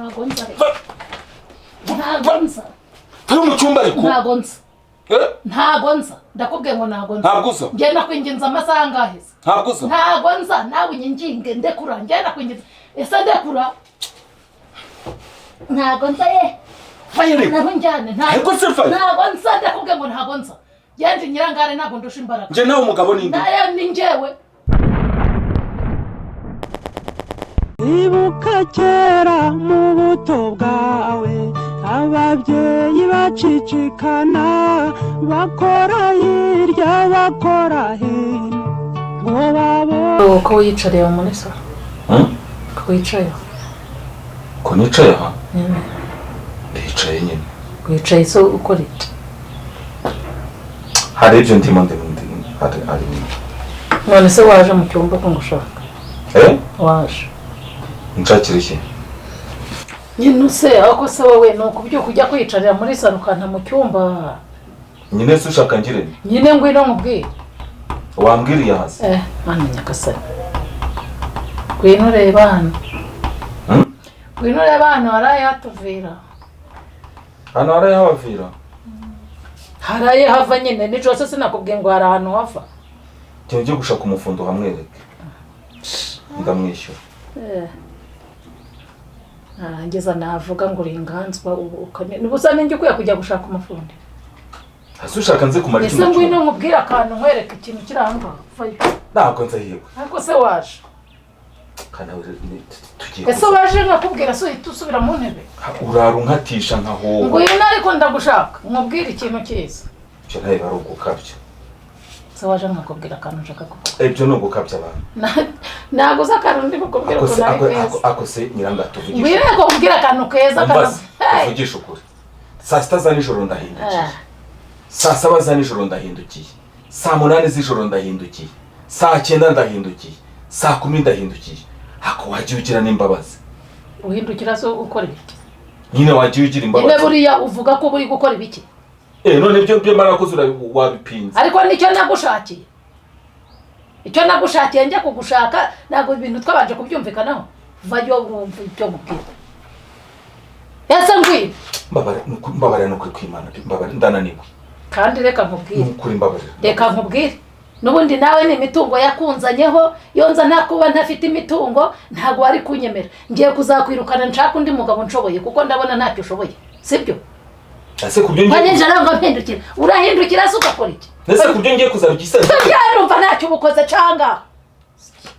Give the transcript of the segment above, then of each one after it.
Ntago nza, ntago nza. Turi mu cyumba ariko. Ntago nza. Eh? Ntago nza, ndakubwiye ngo ntago nza. Ntabwo uza? Ngenda kwinginza amasaha angahe se? Ntabwo uza? Ntago nza, nawe unyinginge. Ndekura, ngenda kwinginza. Ese ndekura, ntago nza ye. Vayo ariko. Naho njyane, ntago. Ariko se vayo. Ntago nza, ndakubwiye ngo ntago nza. Genda nyirangare, ntabwo ndusha imbaraga. Njye nawe umugabo ni nde? Nayo ni njyewe. Ibuka kera mu buto bwawe, ababyeyi bacicikana, bakora hirya bakora hino ngo babone. Ko wiyicariye muri salo? Hmm? Ko wicaye? Ko nicaye aha? Ndicaye nyine. Wicaye se ukora iki? Hari ibyo ndimo ndimo hari. None se waje mu cyumba ko ngushaka? Eh? Waje. Nshakira iki? Nyine se ako se wowe ni ukubyuka ujya kwiyicarira muri salo ukanta mu cyumba? Nyine se ushaka ngire nte? Nyine ngwino nkubwire. Wambwiriye hasi. Eh, mwana nyagasani, ngwino urebe hano. Hmm? Ngwino urebe hano haraye hatuvira. Hano haraye habavira. Haraye hava nyine nijoro se, sinakubwiye ngo hari ahantu hava? Jya ujye gushaka umufundo uhamwereke. Ndamwishyura. Eh. Narangiza navuga ngo uri inganzwa ubu ubusa ninjye ukwiye kujya gushaka umufundi. Hasi ushaka nze kumara iki Ese mu ngwino cyumba? nkubwire akantu, nkwereke ikintu kiri aho ngaho. Vayo. Ntabwo nza yewe. Ariko se waje? Kana tugiye. Ese waje nkakubwira se uhita usubira mu ntebe? Urara unkatisha nkahoba. Ngwino ariko, ndagushaka nkubwire ikintu cyiza. Ibyo nawe bari ugukabya. Se waje nkakubwira akantu nshaka kukubwira? Ibyo ni ugukabya abantu. Ntabwo uzi akantu ndi bukubwire Ako se ukuntu ari ako keza. ako se nyiranga tuvugishe. Ngwino ariko nkubwire akantu keza. Umbaze, Hey! tuvugishe ukuri. Saa 6 za nijoro ndahindukiye. Ah. Saa 7 za nijoro ndahindukiye. Saa 8 z'ijoro ndahindukiye. Saa 9 ndahindukiye. Saa 10 ndahindukiye. Ako wagiye ugira n'imbabazi. Uhindukira se ukora ibiki? Nyine wagiye ugira Nyine imbabazi. buriya uvuga ko uri gukora ibiki? Eh, none ibyo mara koze wabipinze. Ariko nicyo nagushakiye, icyo nagushakiye njya kugushaka, ntabwo ibintu twabanje kubyumvikanaho. Vayo wumva ibyo nkubwira. Ese ngwino. Mbabarira, mbabarira nukuri kwimana. Mbabarira, ndananiwe. Kandi reka nkubwire. Nukuri mbabarira. Reka nkubwire, n'ubundi nawe ni imitungo yakunzanyeho. Iyo nza nta kuba ntafite imitungo, ntabwo wari kunyemera. Ngiye kuzakwirukana nshaka undi mugabo nshoboye, kuko ndabona ntacyo ushoboye, sibyo? Ese kubyo Nka ngiye nijoro ngo mpindukira, urahindukira se ugakora iki? Ese kubyo ngiye kuzaba igisa? Numva ntacyo ubukoze canga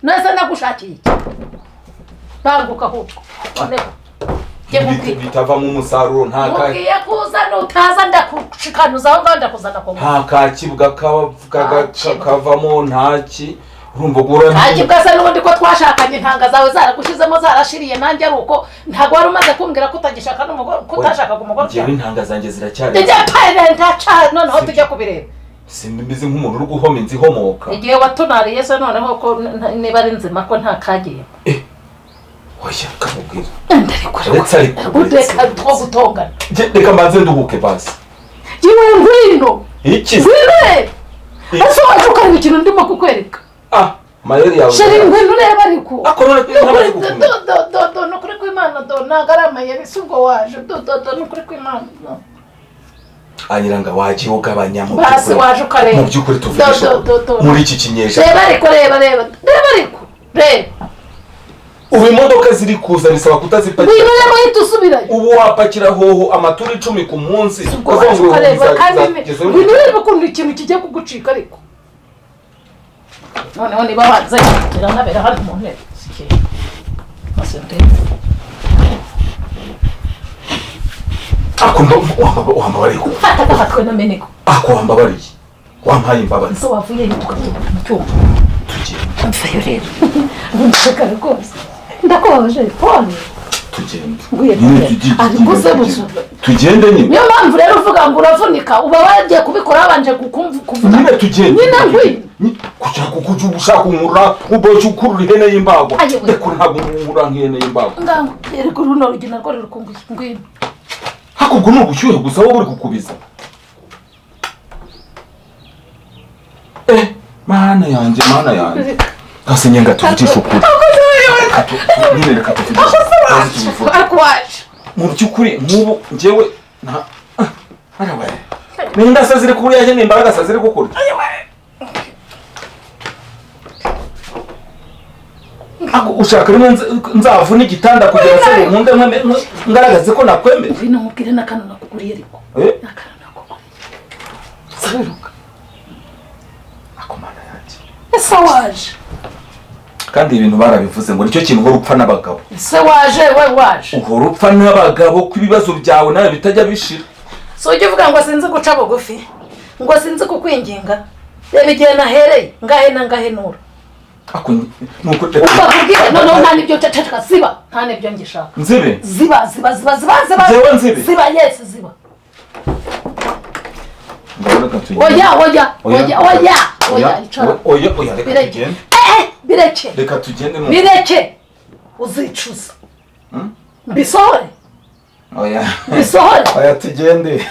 nese nagushakiye iki? Banguka ahubwo, noneho njye nkubwire. Bitavamo umusaruro nta ka Mubwiye kuza, nutaza ndakushikanuza aho ngaho, ndakuzana ku nta kakibwa Kakibwa. kavamo, ntaki urumva gura. Kakibwa se n'ubundi ko twashakanye intanga zawe zaragushizemo zarashiriye, nanjye ari uko. Ntabwo wari umaze kumbwira ko utagishaka n'umugore, ko utashakaga umugore? Njyewe intanga zanjye ziracyari. Njye parenta noneho tujya kubireba. Simbizi nk'umuntu uri guhoma inzu ihomoka. Igihe watunariye se noneho ko niba ari nzima ko nta kagiye? Oya, kamubwira. Ndarekura. Uretse ariko. Ureka two gutongana. Reka mbanze nduhuke basi. Yewe, ngwino. Iki? Ngwino urebe. Ese waje ukareba ikintu ndimo kukwereka? Ah, mayeri yawe. Chéri, ngwino urebe ariko. Ako none ntabari Nukuri gukumira. do do do do, nukuri kw'Imana do, ntabwo ari amayeri. Si ubwo waje? Do do do, nukuri kw'Imana do. Anyiranga wagiye ugabanya mu Basi by'ukuri. waje ukareba. Mu by'ukuri tuvugisha Do do do do. muri iki kinyejana. Reba ariko, reba, reba, reba ariko, reba. Ubu imodoka ziri kuza bisaba kutazipakira. Ngwino urebe, uhita usubirayo. Ubu wapakira hoho amaturo 10 ku munsi. Ubwo Ukavuga waje ngo ukareba kandi bizagezeho. ngwino urebe ukuntu ikintu kigiye kugucika. Ariko noneho niba wanze biranabera hano mu ntebe. Sikeye maze ndebe. Ako wambabariye ko. Fata gafatwe na meneko. Ako wambabariye, wampaye imbabazi. Ese wavuye tukagenda mu cyumba? Tugenda. Mvayo rero, ndashaka rwose, ndakubabaje, pole. Tugenda. Ngwino. Nyine Ariko se tugende. Tugende nyine. Niyo mpamvu rero uvuga ngo uravunika, uba wagiye kubikora wabanje kuvuga. Nyine tugende. Nyine ngwino. Kushaka kuja ushaka unkura uboshye ukurura ihene y'imbagwa. Ayiwe. Reka, ntabwo nkura nk'ihene y'imbagwa. Ngango erega runo rugi narwo ruri kunguye, ngwino. Ariko ubwo ni ubushyuhe gusa wowe uri kukubiza. Eh, mana yanjye, mana yanjye, gase nyenga tuvugishe ukuri. Reka nyine reka tuvuge. Ariko waje mu by'ukuri nk'ubu njyewe nta arawe n'indasa ziri kuriya nyine, imbaraga ziri kukurya. Ako ushaka rimwe nzavuna igitanda kugira se nkunde ngaragaze ko nakwemera. Ngwino nkubwire n'akantu nakuguriye ariko. N'akantu nakuguriye. Sabiruka. Ako mana yanjye. Ese waje. Kandi ibintu barabivuze ngo nicyo kintu uhora upfa n'abagabo. Ese waje we waje. Uhora upfa n'abagabo ko ibibazo byawe nawe bitajya bishira. So ujye uvuga ngo sinzi guca bugufi, ngo sinzi kukwinginga. Reba igihe nahereye ngahe na ngahe nura. Ako nuko ubakubwire noneho nta nibyo ceceka ziba nta nibyo ngishaka. Nzibe. Ziba ziba ziba ziba ziba. Jewe nzibe. Ziba yes ziba. Oya oya oya oya oya icara. Oya oya reka tugende. Bireke. Reka tugende mu. Bireke. Uzicuza. Bisohore. Oya. Bisohore. Oya tugende.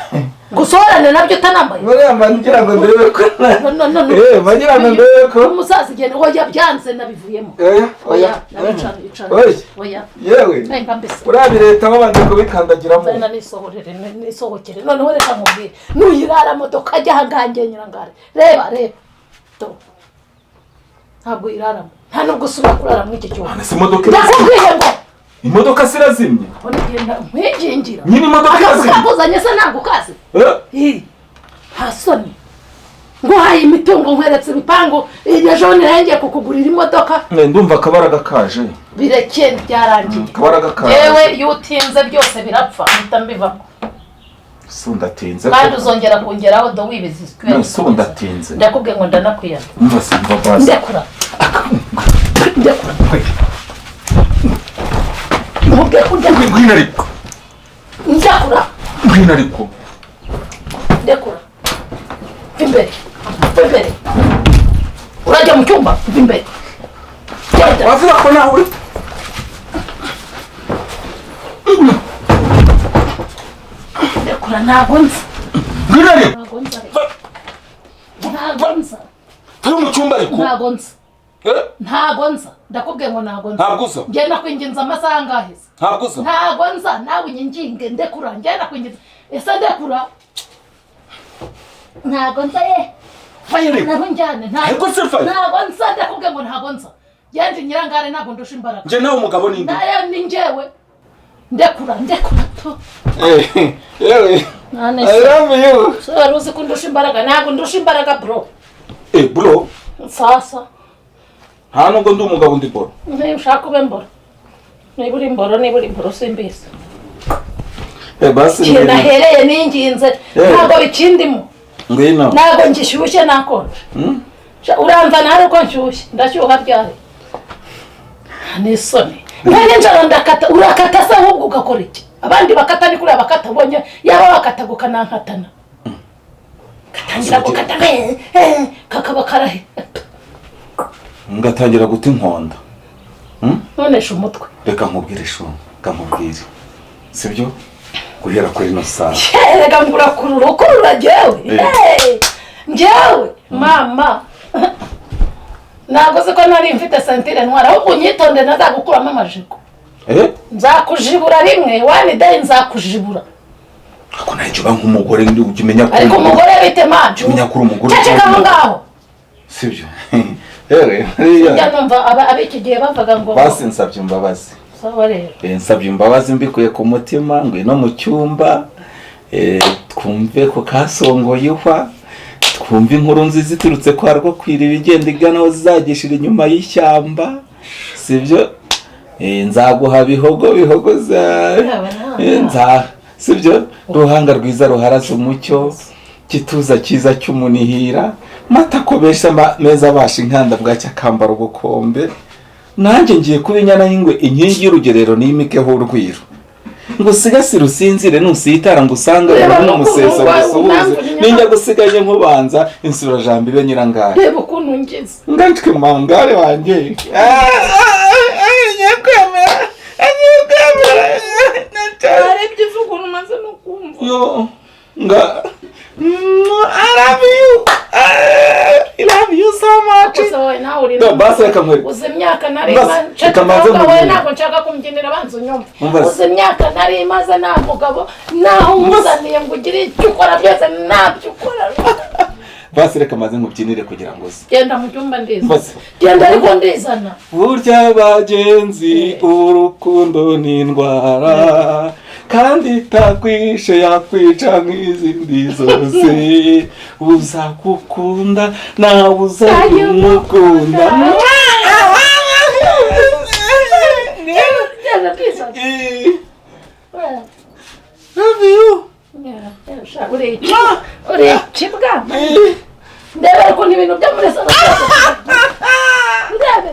Gusohorane nabyo utanambaye. Buriya mbangira ngo ndebe ko. No no no. Mbangira ngo ndebe ko. Umusaza igenda oya byanze nabivuyemo. Oya oya. Icara. Oya. Yewe. Nenga mbese. Uriya leta babanje kubikandagiramo. Nzana nisohorere nisohokere. Noneho reka nkubwire. Nuyirara modoka ajya ahangange nyirangare. Reba reba. To. Ntabwo iraramo. Nta nubwo usubira kurara muri iki cyumba. Si imodoka. Ndakubwiye ngo imodoka sirazimye. Ngenda nkwingingira. Nyine imodoka irazimye. Akakuzanye se ntabwo ukazi. Nta soni. Nguhaye imitungo nkweretse ibipangu ejo nirengeye kukugurira imodoka. Ndumva akabaraga kaje. Bireke byarangiye. Akabaraga kaje. Yewe iyo utinze byose birapfa mpita mbivamo. Si ndatinze. Kandi uzongera kongeraho do wibizi square. Si ndatinze. Ndakubwiye ngo ndanakwiyana. Umva simva basi. Ndekura. Ndekura. Mubwe kujya ngwino ariko. Ndekura. Ngwino ariko. Ndekura. Imbere. Imbere. Urajya mu cyumba imbere. Wavuga ko nawe uri. Ndekura ntabwo nzi. Ngwino ariko. Ntabwo nzi. Ntabwo nzi. Turi mu cyumba ariko. Ntabwo nzi. Ntabwo nza. Ndakubwiye ngo ntabwo nza. Ntabwo uza. Ngenda kwinginza amasaha angahe? Ntabwo uza. Ntabwo nza nawe unyinginge ndekura ngenda kwinginza. Ese ndekura? Ntabwo nza ye. Fayere. Ntabwo njyane. Ntabwo se fayere. Ntabwo nza ndakubwiye ngo ntabwo nza. Ngende nyirangare ntabwo ndusha imbaraga. Nje nawe umugabo ninde? Nayo ni njyewe. Ndekura ndekura to. Yewe. I love you. So wari uzi ko ndusha imbaraga ntabwo ndusha imbaraga bro. Bro. Sasa. Nta nubwo ndi umugabo ndi boro. Niba ushaka ube mboro. Niba uri mboro niba uri mboro simbizi. Basi ikintu nahereye ninginze ntabwo bikindimo. Ngwino. Ntabwo ngishyushye nakonje. Uramva nawe uko nshyushye ndashyuha ryari. Ni isoni. Nta nijoro ndakata urakata se ahubwo ugakora iki? Abandi bakata ni kuriya bakata ubonye yaba bakata gukanankatana. Katangira gukata kakaba karahe. Ngatangira guta inkonda. Nonesha umutwe. Reka nkubwire sho, nkubwire. Sibyo? Guhera kuri no saha. Reka ngurakurura ukurura jewe. Njyewe mama. Ntabwo se ko nari mfite sentire ntwara ahubwo unyitonde ntazagukuramo amajigo. Nzakujibura rimwe one day nzakujibura. Ako nahije uba nk'umugore ndi ujya ko. Ariko umugore bite manje? Umenya ko uri umugore. Ceceka aho ngaho. Sibyo? Yewe, njya numva ab'iki gihe bavuga ngo basi nsabye imbabazi. Sawa rero. Nsabye imbabazi mbikuye ku mutima ngwino mu cyumba twumve ko kasongoye ihwa twumve inkuru nziza iturutse kwa rwo kwira ibigenda igana aho zizagishira inyuma y'ishyamba. Sibyo? Nzaguha bihogo bihogo za nza sibyo? Ruhanga rwiza ruharaza umucyo kituza cyiza cy'umunihira mata kobesha meza abasha inkanda bwacya akambara ubukombe. Nanjye ngiye kuba inyana y'ingwe inkingi y'urugerero n'imikeho urwiro ngo usigasire usinzire nusitara ngo usange n'umuseso gusuhuze ninjya gusigaye nkubanza insura jambo ibe nyirangare. Reba ukuntu ngize ngantwe mangare wanjye nyakwemera nyakwemera narebye ukuntu maze no kumva yo nga I love you. I love you so much. Ariko se wowe nawe uri No, basi reka nkwereke. Uzi imyaka nari Basi, maze reka mbanze wowe nkubwire. ntabwo nshaka kumbyinira, banza unyumve. Umva se. Uzi imyaka nari maze nta mugabo, naho nkuzaniye ngo ugire icyo ukora byose ntabyo ukora. Basi reka maze nkubyinire kugira ngo uze. Genda mu cyumba, ndizana. Basi. Genda ariko ndizana. Burya bagenzi, urukundo ni indwara, kandi itakwishe yakwica nk'izindi zose. Uzagukunda nawe uzamukunda. Genda, ndizana. Love you. Uri iki? Uri ikibwa. Ndebe ukuntu ibintu byo muri salo byose, ndebe.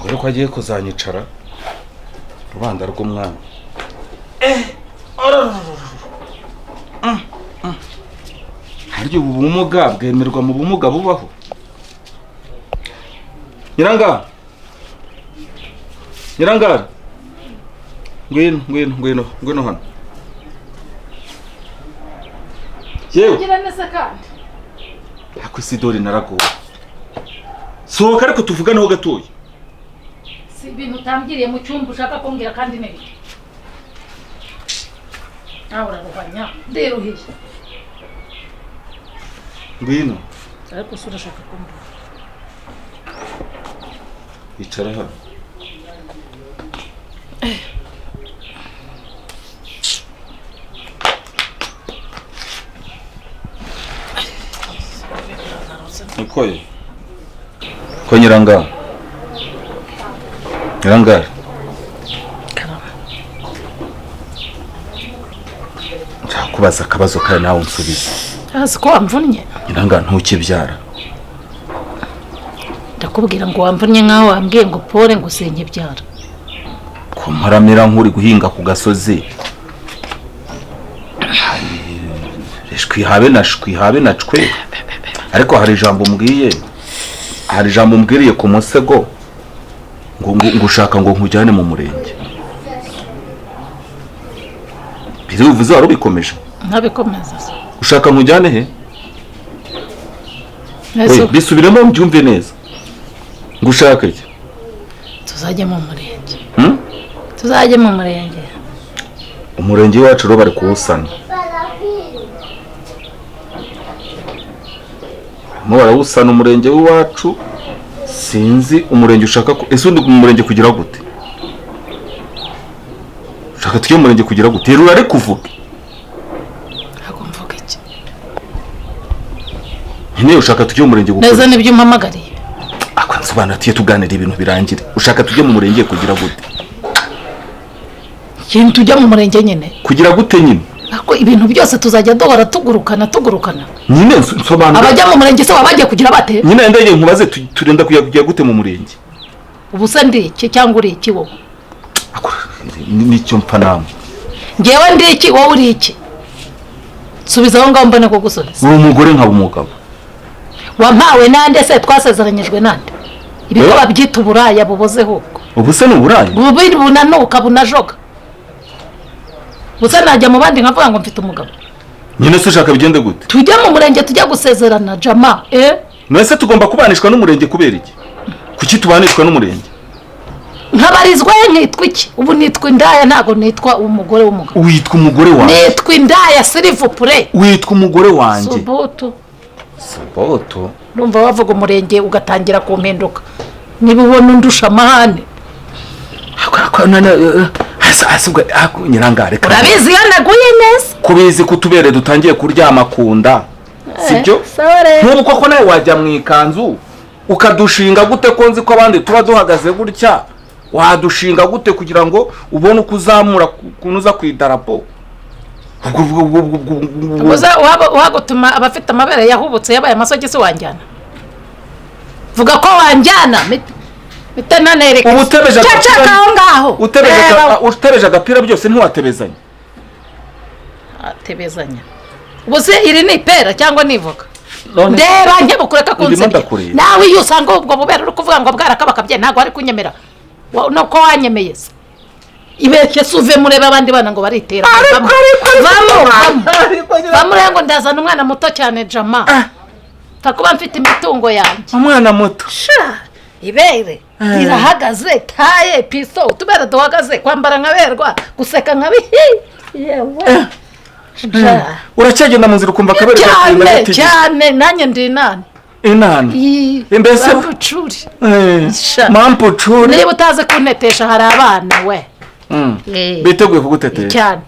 Ngo ko agiye kuzanyicara rubanda rw'umwami. Harya ubu bumuga bwemerwa mu bumuga bubaho? Nyirangara, Nyirangara, ngwino, ngwino, ngwino, ngwino hano yewe. Gira neza kandi. Ako isidori naragowe. Sohoka ariko tuvuganeho gatoya. Si ibintu utambwiriye mu cyumba ushaka kumbwira kandi ni bike. Nawe uraruhanya, ndiruhiye. Ngwino. Ariko se urashaka kumbwira? Icara hano. Nikoye ko Nyirangara, Nyirangara. Karama. Nshaka kubaza akabazo kandi nawe unsubize. Azi ko wamvunnye. Nyirangara, ntukibyara? Ndakubwira ngo wamvunnye nkaho wambwiye ngo pole, ngo sinkibyara. Ko mparamira nk'uri guhinga ku gasozi? Shwi habe na shwi habe na cwe. Ariko hari ijambo umbwiye, hari ijambo umbwiriye ku musego ngo ushaka ngo nkujyane mu murenge. Biri uvuze wari ubikomeje? Ntabikomeza se. Ushaka nkujyane he? Ese Oye, bisubiremo mbyumve neza. Ngo ushaka iki? Tuzajye mu murenge. Hmm? Tuzajye mu murenge. Umurenge wacu rero bari kuwusana. Barimo barawusana umurenge w'iwacu. Sinzi umurenge ushaka ko, ese undi mu murenge kugira gute? Ushaka tujye mu murenge kugira gute? Rero urare kuvuga. Ntabwo mvuga iki. Nyine ushaka tujye mu murenge gukora Neza nibyo umpamagariye? Ako nsobanura, tuye tuganira ibintu birangire. Ushaka tujye mu murenge kugira gute? Ikintu tujya mu murenge nyine. Kugira gute nyine? Ariko ibintu byose tuzajya duhora tugurukana tugurukana. Nyine nsobanura. Abajya mu murenge se baba bagiye kugira bate? Nyine ndagiye nkubaze, turenda kujya gute mu murenge? Ubu se ndi iki cyangwa uri iki wowe? Ako nicyo mpfa namwe. Ngewe ndi iki, wowe uri iki? Subiza aho ngaho mbone kugusubiza. Uri umugore nkaba umugabo. Wampawe nande se? Twasezeranyijwe nande? Ibi ko Eh? babyita uburaya bubozeho ubwo. Ubu se ni uburaya? Bubi bunanuka bunajoga. Gusa najya mu bandi nkavuga ngo mfite umugabo? Nyine se ushaka bigende gute? Tujya mu murenge, tujya gusezerana jama, eh. None se tugomba kubanishwa n'umurenge kubera iki? Kuki tubanishwa n'umurenge? Nkabarizwa he, nkitwa iki? Ubu nitwa indaya, ntabwo nitwa umugore w'umugabo. Witwa umugore wanjye. Nitwa indaya, s'il vous plaît. Witwa umugore wanjye. Subutu. Suboto. Numva wavuga umurenge ugatangira kumpinduka, niba ubona undusha amahane. Nyirangare. Urabizi iyo naguye neza. Kubizi ko utubere dutangiye kuryama ku nda, sibyo? Sawa rero. Nk'ubu koko nawe wajya mu ikanzu ukadushinga gute, ko nzi ko abandi tuba duhagaze gutya? Wadushinga gute kugira ngo ubone uko uzamura ukuntu uza ku idarapo? Uza wagutuma abafite amabere yahubutse yabaye amasogisi, wanjyana? Vuga ko wanjyana mpita nanereka. Ubu utebeje Ceceka aho ngaho. Utebeje Reba. Utebeje agapira byose ntiwatebezanya. Atebezanya. Ubu se iri ni ipera cyangwa ni ivoka? None Ndeba nkebukureka Ndimo kunsebya. ndakureba. Nawe iyo usanga ubwo bubera uri kuvuga ngo bwarakabakabye, ntabwo ari kunyemera. Nuko wanyemeye se, ibeshye se uve murebe abandi bana ngo baritera. Vamo, vamo, vamo. Vamo rero, ngo ndazana umwana muto cyane jama. Pfa kuba mfite imitungo yanjye. Umwana muto. Sha, ibere rirahagaze, taye piso, utubere duhagaze, kwambara nkaberwa, guseka nkabihi. Yewe. Sha. Uracyagenda mu nzira ukumva akabere Cyane gatinda? cyane, nanjye ndi inani. Inani? Mbese Mampucuri. Sha. Mampucuri. Niba utazi kuntetesha, hari abana we. Biteguye kugutetesha. Cyane.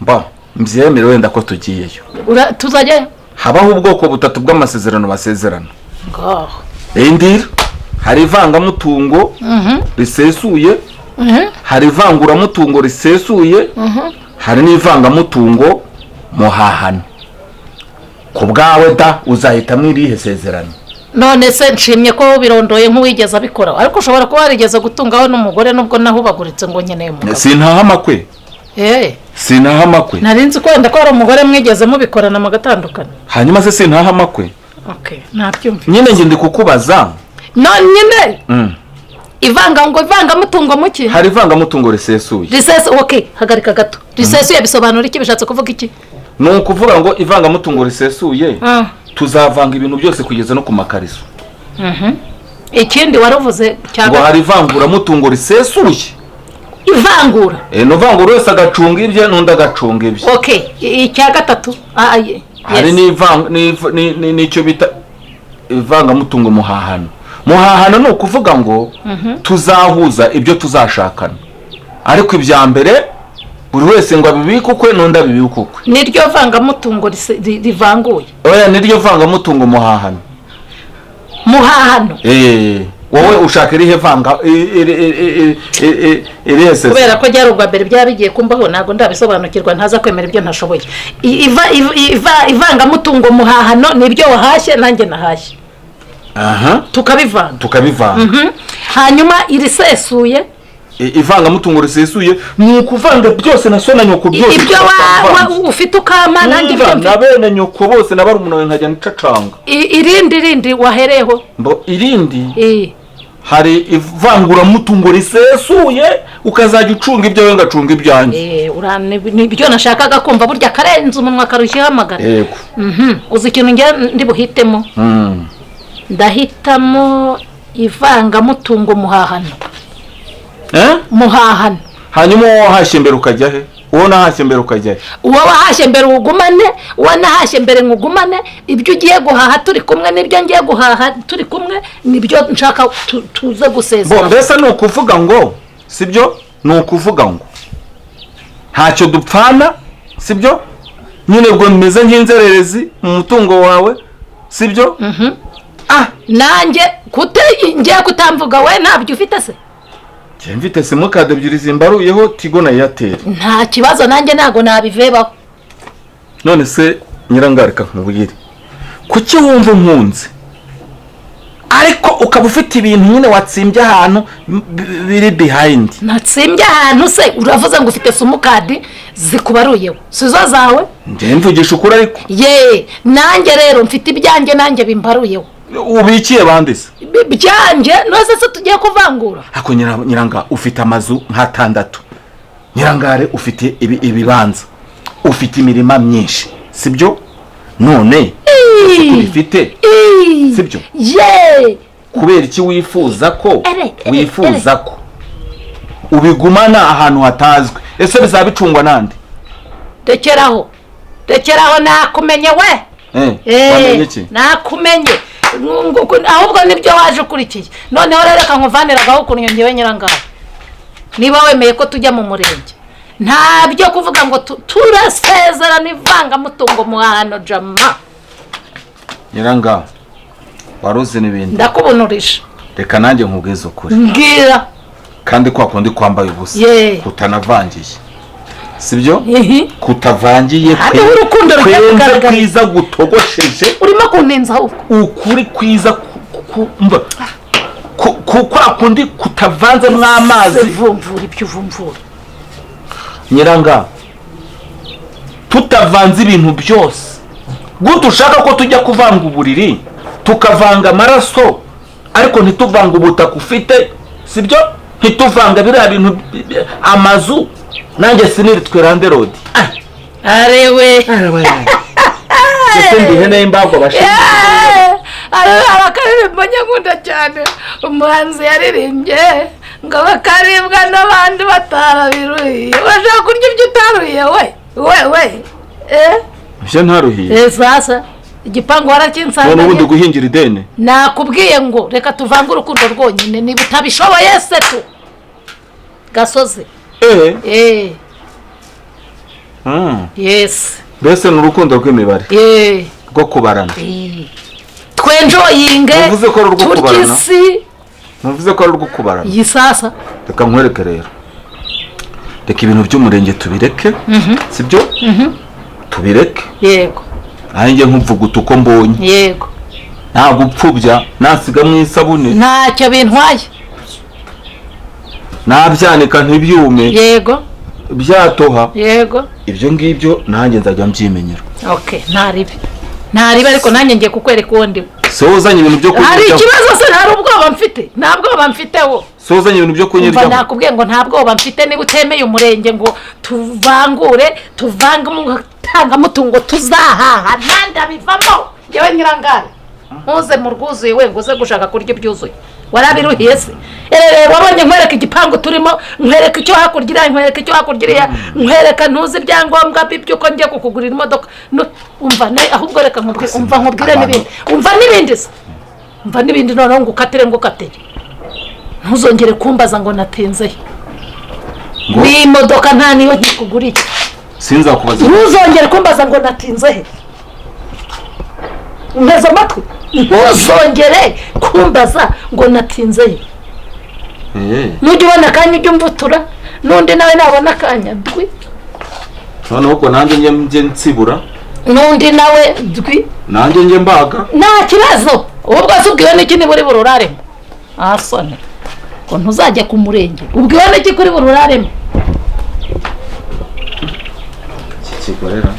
Mba mbyemere wenda ko tugiyeyo. Tuzajyayo. Habaho ubwoko butatu bw'amasezerano basezerana. Ngaho. Indira, hari ivangamutungo risesuye, hari ivanguramutungo risesuye, hari n'ivangamutungo muhahano. Ku bwawe da, uzahitamo irihe sezerano? None se nshimye ko birondoye nk'uwigeze abikora, ariko ushobora kuba warigeze gutungaho n'umugore, nubwo nahubaguritse ngo nkeneye umugabo. Sintaha amakwe. Sintaha amakwe. Nari nzi ko wenda ko hari umugore mwigeze mubikorana mugatandukana. Hanyuma se sintaha amakwe? Okay, nabyumva. Nyine njye ndi kukubaza. None nyine ivanga ngo ivangamutungo muki? Hari ivangamutungo risesuye. Risesu, okay, hagarika gato. Risesuye bisobanura iki? Bishatse kuvuga iki? Ni ukuvuga ngo ivangamutungo risesuye, tuzavanga ibintu byose kugeza no ku makariso. Ikindi waruvuze cya? Ngo hari ivanguramutungo risesuye. Ivangura. Ni uvangura, wese agacunga ibye n'undi agacunga ibye. Okay, icya gatatu. Hari Yes. n'icyo bita ivangamutungo muhahano. Muhahano ni ukuvuga ngo tuzahuza ibyo tuzashakana, ariko ibya mbere buri wese ngo abibike ukwe n'undi abibike ukwe. Niryo vangamutungo rivanguye? Oya, niryo vangamutungo muhahano. Muhahano. Wowe ushaka irihe vanga irihe sese? Kubera ko byari ubwa mbere byaba bigiye kumbaho, ntabwo ndabisobanukirwa, ntaza kwemera ibyo ntashoboye. Ivangamutungo muhahano ni ibyo wahashye nanjye nahashye, tukabivanga. Tukabivanga. Hanyuma irisesuye? Ivangamutungo risesuye ni ukuvanga byose, na so na nyoko byose. Ibyo ufite ukama, nanjye ibyo Umva, mfite. Na bene nyoko bose na barumuna bawe nkajya ncacanga. Irindi rindi wahereyeho? Mbo irindi, hari ivanguramutungo risesuye, ukazajya ucunga ibyawe ngacunga ibyanjye. Nibyo nashakaga kumva. Burya karenze umunwa karushya ihamagara. Yego. Uzi ikintu njye ndi buhitemo? Ndahitamo ivangamutungo muhahano. Eh? Muhahano. Hanyuma uwo wahashye mbere ukajya he? Uwo nahashye mbere ukajya he? Uwo wahashye mbere ugumane, uwo nahashye mbere nkugumane. Ibyo ugiye guhaha turi kumwe n'ibyo ngiye guhaha turi kumwe, nibyo nshaka tuze Bo gusezera. Mbese ni ukuvuga ngo, sibyo, ni ukuvuga ngo ntacyo dupfana, sibyo? Nyine ubwo meze nk'inzererezi mu mutungo wawe, sibyo? Nanjye kute ngiye kutamvuga, we ntabyo ufite se? Njye mfite simukadi ebyiri zimbaruyeho, Tigo na Airtel. Nta kibazo, nanjye ntabwo nabivebaho. None se nyirangarika, nkubwire, kuki wumva unkunze ariko ukaba ufite ibintu nyine watsimbye ahantu biri behind? Natsimbye ahantu se? Uravuze ngo ufite simukadi zikubaruyeho, si zo zawe? Njye mvugisha ukuri ariko. Ye, nanjye rero mfite ibyanjye nanjye bimbaruyeho. Ubikiye bande se? Byanjye nose se tugiye kuvangura? Ariko nyiranga, ufite amazu nk'atandatu. Nyirangare, ufite ibibanza, ufite imirima myinshi, sibyo? None isuku bifite, sibyo? Ye. Kubera iki wifuza ko Ere, ere, wifuza ko ubigumana ahantu hatazwi? Ese bizaba bicungwa nande? Rekeraho, rekeraho, nakumenye we. Wamenye iki? Nakumenye. Ahubwo nibyo waje ukurikiye. Noneho rero reka nkuvaniragaho ukuntu ngewe nyirangaho, niba wemeye ko tujya mu murenge, nta byo kuvuga ngo turasezerana ivangamutungo muhano jama. Nyiranga, wari uzi n'ibindi. Ndakubunurisha. Reka nanjye nkubwize ukuri. Mbwira. Kandi kwa kundi kwambaye ubusa, kutanavangiye, sibyo? Kutavangiye. Hariho urukundo rugiye Kwenze kugaragara. kwiza gutogosheje. Urimo kuntinza ahubwo. Ukuri kwiza mva, kwa kundi kutavanzemo amazi. Vumvura ibyo uvumvura. Nyiranga, tutavanze ibintu byose, gute ushaka ko tujya kuvanga uburiri, tukavanga amaraso, ariko ntituvange ubutaka ufite, sibyo? Ntituvanga biriya bintu, amazu, nanjye siniritwe landlord? Arewe. Ese ndi ihene y'imbagwa bashinzwe? Hari akaririmbo nkunda cyane umuhanzi yaririmbye ngo bakaribwa n'abandi batarabiruhiye. Urashaka kurya ibyo utaruhiye we we we? Ibyo ntaruhiye? Sasa igipangu None warakinsanganye. Ubundi guhingira ideni. Nakubwiye ngo reka tuvange urukundo rwonyine. Niba utabishoboye se tu gasozi. Eh. Eh. Yes. Mbese ni urukundo rw'imibare, rwo kubarana. Twenjoyinge. Uvuze ko ari urwo turye kubarana? Isi. Ntuvuze ko ari urwo kubarana? Iyi sasa. Reka nkwereke rero, reka ibintu by'umurenge tubireke, sibyo? Tubireke. Yego. Nanjye nkuvuguta uko mbonye. Yego. Ntabwo upfubya nasiga mu isabune. Ntacyo bintwaye. Nabyanika ntibyume. Yego. Byatoha. Yego. Ibyo ngibyo nanjye nzajya mbyimenyera. Okay, ntaribi ntaribi, ariko nanjye ngiye kukwereka uwo ndiwe. Si wowe uzanye ibintu byo Hari kunyiryaho? ikibazo se? Hari ubwoba mfite? Nta bwoba mfite wo. Si wowe uzanye ibintu byo Umva, kunyiryaho? nakubwiye ngo nta bwoba mfite. Niba utemeye umurenge ngo tuvangure, tuvange umutangamutungo tuzahaha, ntandabivamo ngewe nyirangare. Ntuze mu rwuzuye we ngo uze gushaka kurya ibyuzuye. Warabiruhiye se? Erere, wabonye nkwereka igipangu turimo, nkwereka icyo hakurya iriya, nkwereka icyo hakurya iriya, nkwereka ntuzi ibyangombwa by'uko ngiye kukugurira imodoka. Umva ahubwo reka nkubwire, umva nkubwire n'ibindi, umva n'ibindi se, umva n'ibindi. Noneho ngo ukatire, ngo ukatire, ntuzongere kumbaza ngo natinzehe. Ngo? N'imodoka nta niyo nkikuguriye. Sinzakubaza. Ntuzongere kumbaza ngo natinze he. Nteze amatwi, ntuzongere kumbaza ngo natinze he. Nujya ubona akanya ujya umvutura, n'undi nawe nabona akanya dwi. Noneho ubwo nanjye njye nsibura. N'undi nawe dwi. Nanjye njye mbaga. Nta kibazo. Ubu bwose ubwiwe n'iki niba uri bururaremo ahasone ngo ntuzajya ku murenge? Ubwiwe n'iki kuri bururaremo? Iki kigorera.